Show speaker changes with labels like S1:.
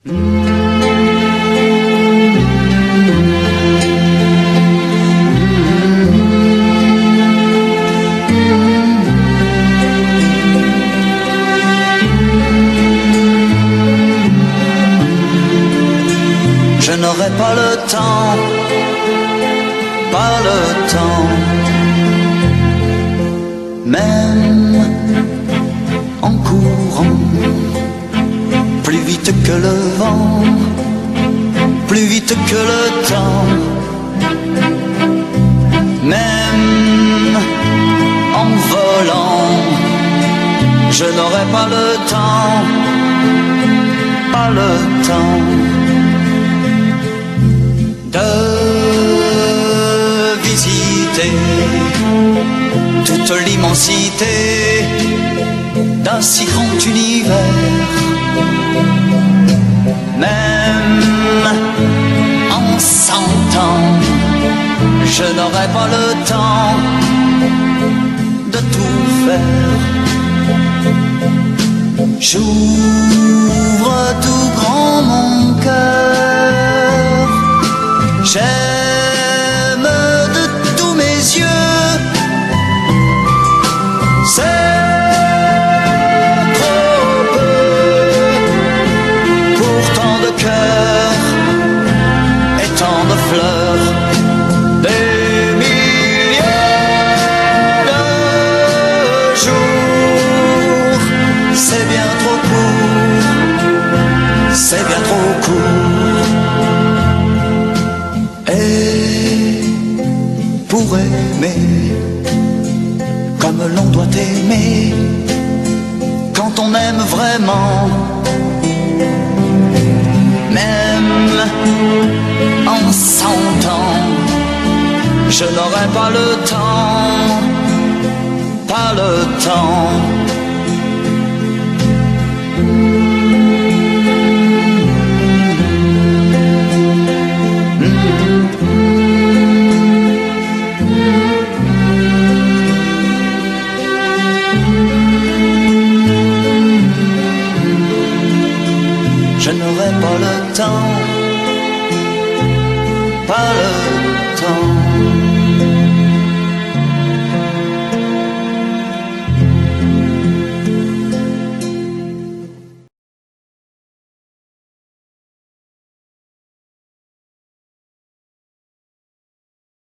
S1: Je n'aurai pas le temps, pas le temps, même en courant, plus vite que le vent, plus vite que le temps, même en volant, je n'aurai pas le temps, pas le temps de visiter toute l'immensité d'un si grand univers. Même en 100 ans, je n'aurai pas le temps de tout faire. J'ouvre tout grand mon cœur, j'aime de tous mes yeux. C'est trop peu pour tant de cœurs et tant de fleurs. Des milliers de jours, c'est bien trop court, c'est bien trop court. Et pour aimer comme l'on doit aimer, quand on aime vraiment, même en 100 ans, je n'aurai pas le temps, pas le temps. Je n'aurai pas le temps, pas le.